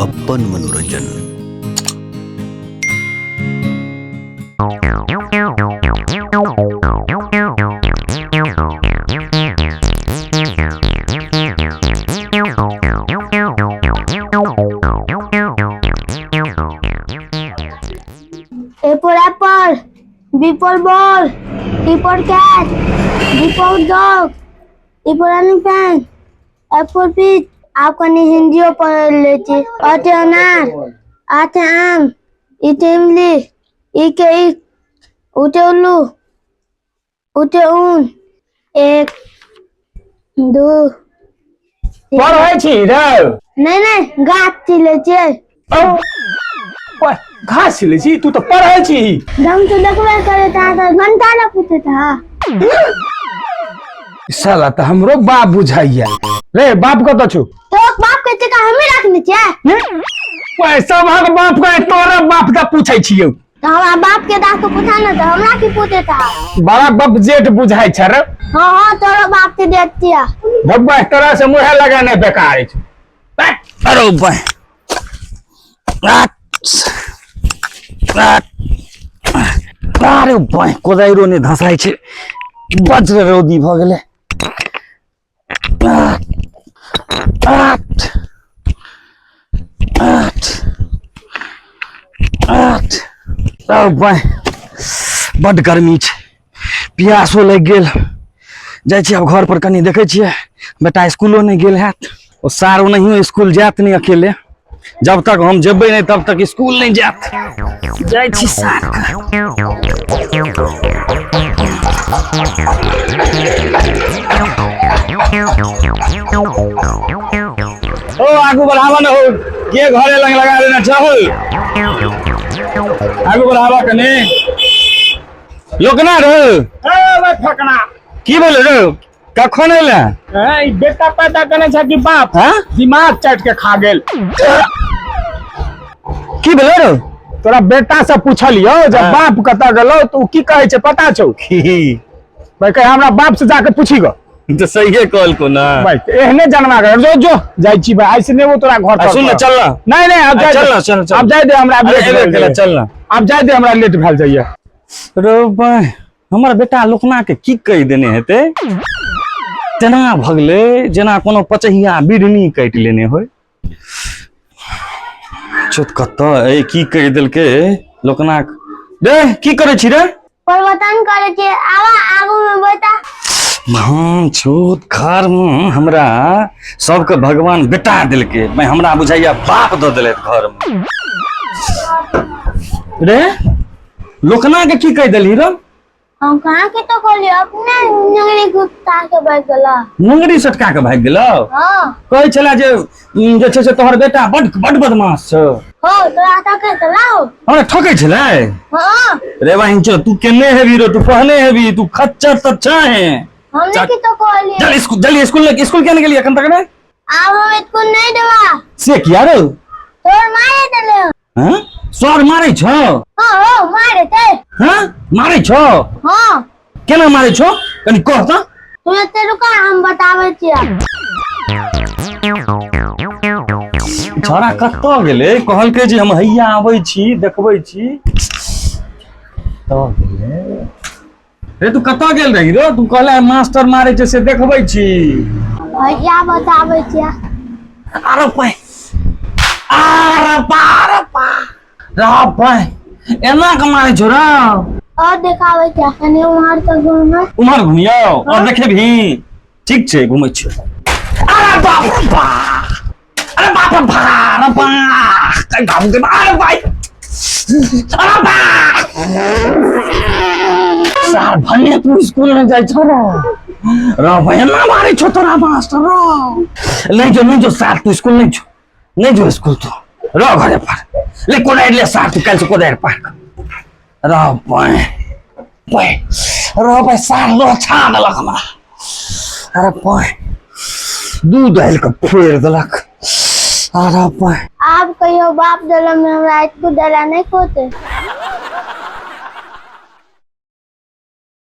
अपन मनोरंजन। A for apple, B for ball, C for cat, D for dog, E for elephant, F for fish. आब कनि हिंदियो पढ़ लै छी। अ के अनार, आ के आम, ई के इमली, ई के ईख, उ के उल्लू, उ के ऊन। 1 2 पढ़ै छी रे? नहि नहि, गाछ छिलै छियै। ओ, घास छिलै छी? तू तऽ पढ़ै छी। हम तऽ देखबे करै तऽ अहाँ तऽ घंटा ने पूछैत हा। साला तऽ हमरो बाप बुझाइया रे। बाप कतऽ छौ? तो बाप के टिका हमे रखने छियै। ओए, सबहक बाप के तोरा बाप के पूछै छियौ। तऽ हमरा बाप के दास पूछा ने, तऽ हमरा की पूछे था? बड़ा बाप जेठ बुझाइ छ रे। हाँ हाँ, तोरा बाप के देखतिया। भगवान तोरा से मुँह लगाने बेकार छै। अरे भाई, अरे भाई, कोदाइरो नहि धसाइ छै, वज्र रौदी भऽ गेलै। 8 8 8। भाई, बड गर्मी छै, प्यासो लागि गेल। जाइ छी आब घर पर, कनि देखै छियै बेटा स्कूलो नहि गेल हैत। ओ सार ओनाहियो स्कूल जायत नहि अकेले, जब तक हम जेबै नहि तब तक स्कूल नहि जायत। जाइ छी सार। ओ आगू बढ़ावा न हो के घरे लग लगा देना चाहो, आगू बढ़ावा कने। लोकना रे। ए भाई फकना। की बोले रे, कखन एले? ए, ई बेटा पैदा करने छै कि बाप? हाँ? दिमाग चाट के खा गेल। की भेलै रे? तोरा बेटा से पूछलियो जब हाँ। बाप कतऽ गेलौ, तऽ उ की कहै छै पता छौ? की? भाई कहे हमरा बाप से जाके पूछी गो। तऽ सहिए कहलको ना। भाई एहने जनवा के जो जो जाइ छी भाई, ऐसे नहीं वो तोरा घर आ, तर सुन ना, पर। चल ना। नहीं नहीं, अब आ, जाए चल दे। ना, चल, चल। अब जाए दे हमरा, अब अरे, लेट एबे भेल केला, जाइए। चल ना। अब जाए दे हमरा, लेट भेल जाइए। रे भाई, हमर बेटा लोकना के की कहि देने हेतै, तेना भगले जेना कोनो पचहिया बिढ़नी काटि लेने होय। चोत कतऽ ए की कहि देलकै लोकना रे? की करै छी रे? परिवर्तन करै छियै, आवा आगू में बैठा। हाँ छोट घर में हमरा सबके भगवान बेटा देलकै, मैं हमरा बुझाइया बाप दऽ देलथि घर में। रे लोकना के की कहि देलही रे? हम कहाँ के तो कहलियो, अपने नगरी गुप्ता के भाग गेला। मुंगरी सटका के भागि गेलौ? हाँ। कहै छला जे जे छै से तोहर बेटा बड बड बदमाश छौ। हो तोरा तके चलाओ। हमरा ठकै छलै? हाँ। रे बहिन चो, तू केने हेबी रे? तू पहने हेबी, तू खच्चर तऽ चाहे। हमने की तो कहलियो। चल स्कूल, जल्दी स्कूल। स्कूल केने गेली एखन तक ने? आब हम स्कूल नहीं देबा। से किया रे? तोर मारे देले। हाँ? सर मारै छौ? हाँ हो मारे थे। हाँ मारै छौ? हाँ। केना मारै छौ कनि कह तऽ। तू एते रुका, हम बताबै छियै। छौड़ा कतऽ गेलै? कहलकै जे हम हैया आबै छी, देखबै छी। कतऽ गेलै रे? तू कतऽ गेल रही रे? तू कहले मास्टर मारै छै से देखबै छी। भैया बताबै छियै। अरे पाइ, अरे पा, अरे पा रे पाइ, एना के मारै छौ रे? और देखाबै छियै, कनि उम्हर तऽ घूमे। उम्हर घुमियौ और देखेबही? ठीक छै, घुमै छियौ। अरे बाप रे बाप, अरे बाप रे बाप, अरे बाप, अरे बाप रे बाप, अरे भाई, अरे बाप। सार भने तू स्कूल में जाइ छौ रे? रे भाई, एना मारै छौ तोरा मास्टर रे? नहीं जो, नहीं जो सार, तू स्कूल नहीं जो, नहीं जो स्कूल, तू रह घरे पर। ले कोदारि ले सार, तू काल्हि से कोदारि पार रह। भाई भाई रह भाई, सार लोछा देलक हमरा। अरे भाई, दूध दालि के फोड़ि देलक। अरे भाई। आब कहियो बाप देला में हमरा स्कूल देला नहीं खोते।